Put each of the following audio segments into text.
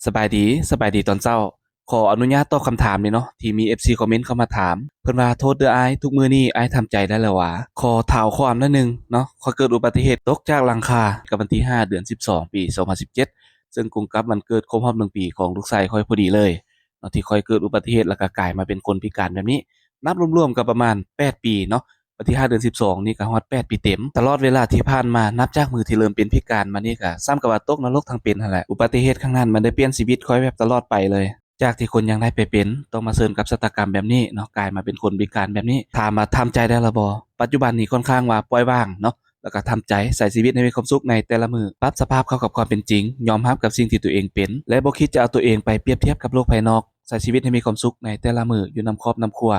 ສະບາຍດີ, ສະບາຍດີຕອນເຊົ້າ. ຂໍອະນຸຍາດຕອບຄຳຖາມນີ້ເນາະ ທີ່ມີເອັຟຊີຄອມເມັນເຂົ້າມາຖາມ. ເພິ່ນວ່າ ໂທດເດີອ້າຍ, ທຸກມື້ນີ້ອ້າຍທຳໃຈໄດ້ແລ້ວຫວາ? ຂໍທ້າວຄວາມໜ້ອຍໜຶ່ງເນາະ, ຂ້ອຍເກີດອຸບັດຕິເຫດຕົກຈາກຫຼັງຄາ ກັບວັນທີຫ້າ ເດືອນສິບສອງ ປີສອງພັນສິບເຈັດ ເຊິ່ງກົງກັບວັນເກີດຄົບຮອບໜຶ່ງປີຂອງລູກຊາຍຂ້ອຍພໍດີເລີຍເນາະ ທີ່ຂ້ອຍເກີດອຸບັດຕິເຫດ ແລ້ວກໍກາຍມາເປັນຄົນພິການແບບນີ້. ນັບລວມໆກໍປະມານແປດປີເນາະ, ວັນທີຫ້າ ເດືອນສິບສອງນີ້ກໍຮອດແປດປີເຕັມ. ຕະຫຼອດເວລາທີ່ຜ່ານມາ ນັບຈາກມື້ທີ່ເລີ່ມເປັນພິການມານີ້ ກໍສ່ຳກັບວ່າຕົກນະລົກທັງເປັນຫັ້ນແຫຼະ. ອຸບັດຕິເຫດຄັ້ງນັ້ນ ມັນໄດ້ປ່ຽນຊີວິດຂ້ອຍແບບຕະຫຼອດໄປເລີຍ. ຈາກທີ່ຄົນຢ່າງໃດໄປເປັນ ຕ້ອງມາເຊີນກັບຊະຕາກຳແບບນີ້ເນາະ, ກາຍມາເປັນຄົນພິການແບບນີ້. ຖາມວ່າທຳໃຈໄດ້ແລ້ວບໍ່? ປັດຈຸບັນນີ້ຄ່ອນຂ້າງວ່າປ່ອຍວາງເນາະ, ແລ້ວກໍທຳໃຈ ໃຊ້ຊີວິດໃຫ້ມີຄວາມສຸກໃນແຕ່ລະມື້, ປັບສະພາບເຂົ້າກັບຄວາມເປັນຈິງ, ຍອມຮັບກັບສິ່ງທີ່ຕົວເອງເປັນ ແລະ ບໍ່ຄິດຈະເອົາຕົວເອງໄປປຽບທຽບກັບໂລກພາຍນອກ, ໃຊ້ຊີວິດໃຫ້ມີຄວາມສຸກໃນແຕ່ລະມື້ ຢູ່ນຳຄອບນຳຄົວ,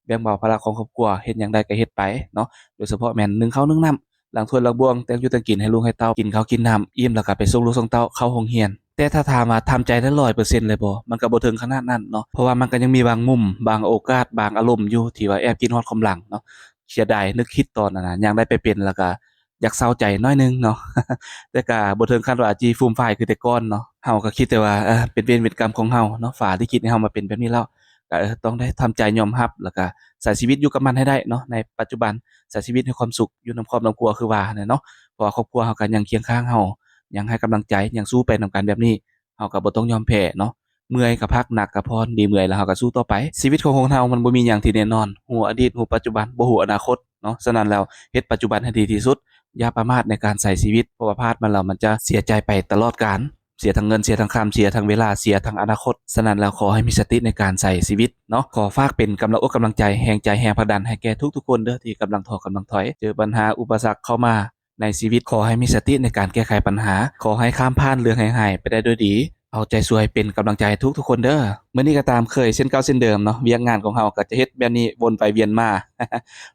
ແບ່ງເບົາພາລະຂອງຄອບຄົວ, ເຮັດຫຍັງໄດ້ກໍເຮັດໄປເນາະ, ໂດຍສະເພາະແມ່ນໜຶ້ງເຂົ້າໜຶ້ງນ້ຳ, ລ້າງຖ້ວຍລ້າງບ່ວງ, ແຕ່ງຢູ່ແຕ່ງກິນໃຫ້ລູກໃຫ້ເຕົ້າ, ກິນເຂົ້າກິນນ້ຳ, ອີ່ມແລ້ວກໍໄປສົ່ງລູກສົ່ງເຕົ້າເຂົ້າໂຮງຮຽນ. ແຕ່ຖ້າຖາມວ່າທຳໃຈໄດ້ຮ້ອຍເປີເຊັນເລີຍບໍ່? ມັນກໍບໍ່ເຖິງຂະໜາດນັ້ນເນາະ, ເພາະວ່າມັນກໍຍັງມີບາງມຸມ, ບາງໂອກາດ, ບາງອາລົມຢູ່ທີ່ວ່າແອບຄິດຮອດຄວາມຫຼັງເນາະ, ເສຍດາຍ, ນຶກຄິດຕອນນັ້ນນະ ຍັງໄດ້ໄປເປັນ ແລ້ວກໍຢາກເສົ້າໃຈໜ້ອຍໜຶ່ງເນາະ, ແຕ່ກໍບໍ່ເຖິງຂັ້ນວ່າຊິຟຸມຟາຍຄືແຕ່ກ່ອນເນາະ. ເຮົາກໍຄິດແຕ່ວ່າ ເອີ ເປັນເວນເປັນກຳຂອງເຮົາເນາະ, ຟ້າລິຂິດໃຫ້ເຮົາມາເປັນແບບນີ້ແລ້ວ, ກໍ ເອີ ຕ້ອງໄດ້ທຳໃຈຍອມຮັບ ແລ້ວກໍໃຊ້ຊີວິດຢູ່ກັບມັນໃຫ້ໄດ້ເນາະ. ໃນປັດຈຸບັນໃຊ້ຊີວິດໃຫ້ຄວາມສຸກ ຢູ່ນຳຄອບນຳຄົວຄືວ່າຫັ້ນແຫຼະເນາະ, ເພາະວ່າຄອບຄົວເຮົາກໍຍັງຄຽງຂ້າງເຮົາ, ຍັງໃຫ້ກຳລັງໃຈ, ຍັງສູ້ໄປນຳກັນແບບນີ້. ເຮົາກໍບໍ່ຕ້ອງຍອມແພ້ເນາະ, ເມື່ອຍກໍພັກ, ໜັກກໍຜ່ອນ, ດີເມື່ອຍແລ້ວເຮົາກໍສູ້ຕໍ່ໄປ. ຊີວິດຂອງຄົນເຮົາມັນບໍ່ມີຫຍັງທີ່ແນ່ນອນ, ຮູ້ອະດີດ, ຮູ້ປັດຈຸບັນ, ບໍ່ຮູ້ອະນາຄົດເນາະ. ສະນັ້ນແລ້ວ ເຮັດປັດຈຸບັນໃຫ້ດີທີ່ສຸດ, ຢ່າປະໝາດໃນການໃຊ້ຊີວິດ, ເພາະວ່າພາດມາແລ້ວມັນຈະເສຍໃຈໄປຕະຫຼອດການ, ເສຍທັງເງິນ, ເສຍທັງຄຳ, ເສຍທັງເວລາ, ເສຍທັງອະນາຄົດ. ສະນັ້ນແລ້ວ ຂໍໃຫ້ມີສະຕິໃນການໃຊ້ຊີວິດເນາະ. ຂໍຝາກເປັນກຳລັງອົກກຳລັງໃຈ, ແຮງໃຈ, ແຮງຜັກດັນໃຫ້ແກ່ທຸກໆຄົນເດີ້ ທີ່ກຳລັງທໍກຳລັງຖອຍ, ເຈີບັນຫາອຸປະສັກເຂົ້າມາ ໃນຊີວິດ, ຂໍໃຫ້ມີສະຕິໃນການແກ້ໄຂບັນຫາ, ຂໍໃຫ້ຂ້າມຜ່ານເລື່ອງຮ້າຍໆໄປໄດ້ດ້ວຍດີ. ເອົາໃຈຊ່ວຍເປັນກຳລັງໃຈທຸກໆຄົນເດີ້. ມື້ນີ້ກໍຕາມເຄີຍເຊັ່ນເກົ່າເຊັ່ນເດີມເນາະ, ວຽກງານຂອງເຮົາກໍຈະເຮັດແບບນີ້ວົນໄປວຽນມາ,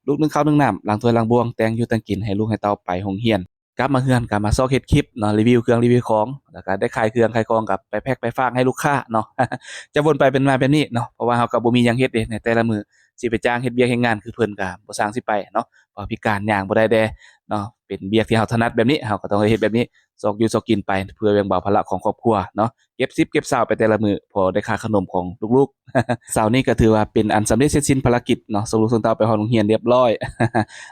ລຸກໜຶ້ງເຂົ້າໜຶ້ງນ້ຳ, ລ້າງຖ້ວຍລ້າງບ່ວງ, ແຕ່ງຢູ່ແຕ່ງກິນໃຫ້ລູກໃຫ້ເຕົ້າໄປໂຮງຮຽນ, ກັບມາເຮືອນກໍມາຊອກເຮັດຄລິບເນາະ, ຣີວິວເຄື່ອງຣີວິວຂອງ, ແລ້ວກໍໄດ້ຂາຍເຄື່ອງຂາຍຂອງກໍໄປແພັກໄປຝາກໃຫ້ລູກຄ້າເນາະ. ຈະວົນໄປວຽນມາແບບນີ້ເນາະ, ເພາະວ່າເຮົາກໍບໍ່ມີຫຍັງເຮັດເດ້ໃນແຕ່ລະມື້, ຊິໄປຈ້າງເຮັດວຽກເຮັດງານຄືເພິ່ນກໍບໍ່ຊ່າງຊິໄປເນາະ. ເພາະພິການຍ່າງບໍ່ໄດ້ແດ່ເນາະ, ເປັນວຽກທີ່ເຮົາຖະໜັດແບບນີ້ ເຮົາກໍຕ້ອງໄດ້ເຮັດແບບນີ້ ຊອກຢູ່ຊອກກິນໄປ ເພື່ອແບ່ງເບົາພາລະຂອງຄອບຄົວເນາະ, ເກັບສິບເກັບຊາວໄປແຕ່ລະມື້ ພໍໄດ້ຄ່າຂະໜົມຂອງລູກໆ. ເຊົ້ານີ້ກໍຖືວ່າເປັນອັນສຳເລັດເສັດສິ້ນພາລະກິດເນາະ, ສົ່ງລູກສົ່ງເຕົ້າໄປຮອດໂຮງຮຽນຮຽບຮ້ອຍ.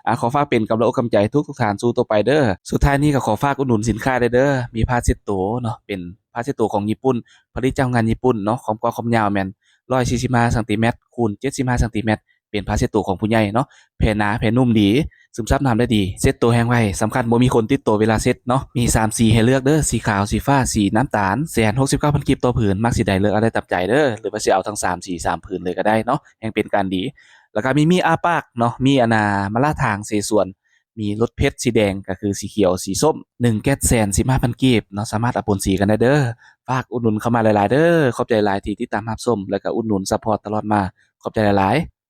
ອາ ຂໍຝາກເປັນກຳລັງອົກກຳລັງໃຈທຸກໆທ່ານ, ສູ້ຕໍ່ໄປເດີ້. ສຸດທ້າຍນີ້ກໍຂໍຝາກອຸດໜູນສິນຄ້າໄດ້ເດີ້, ມີຜ້າເຊັດໂຕເນາະ, ເປັນຜ້າເຊັດໂຕຂອງຍີ່ປຸ່ນ, ຜະລິດຈາກໂຮງງານຍີ່ປຸ່ນເນາະ, ຄວາມກວ້າງຄວາມຍາວແມ່ນຮ້ອຍສີ່ສິບຫ້າຊັງຕີແມັດ ຄູນເຈັດສິບຫ້າຊັງຕີແມັດ, ເປັນຜ້າເຊັດໂຕຂອງຜູ້ໃຫຍ່ເນາະ, ແຜ່ໜາແຜ່ນຸ້ມດີ, ຊຶມຊັບນ້ຳໄດ້ດີ, ເຊັດໂຕແຫ້ງໄວ, ສຳຄັນບໍ່ມີຄົນຕິດໂຕເວລາເຊັດເນາະ. ມີສາມສີໃຫ້ເລືອກເດີ້, ສີຂາວ, ສີຟ້າ, ສີນ້ຳຕານ. ແສນຫົກສິບເກົ້າພັນກີບຕໍ່ຜືນ, ມັກສີໃດເລືອກເອົາໄດ້ຕາມໃຈເດີ້, ຫຼືວ່າຊິເອົາທັງສາມສີສາມຜືນເລີຍກໍໄດ້ເນາະ, ແຮ່ງເປັນການດີ. ແລ້ວກໍມີ ມີອ້າປາກເນາະ, ມີອັນນ່າ ມາລາທາງເສສວນ, ມີລົດເພັດສີແດງ ກໍຄືສີຂຽວ, ສີສົ້ມ, ໜຶ່ງແກັດແສນສິບຫ້າພັນກີບເນາະ, ສາມາດເອົາປົນສີກັນໄດ້ເດີ້. ຝາກອຸດໜູນເຂົ້າມາຫຼາຍໆເດີ້, ຂອບໃຈຫຼາຍທີ່ຕິດຕາມຮັບຊົມ ແລ້ວກໍອຸດໜູນຊັບພອດຕະຫຼອດມາ, ຂອບໃຈຫຼາຍໆ.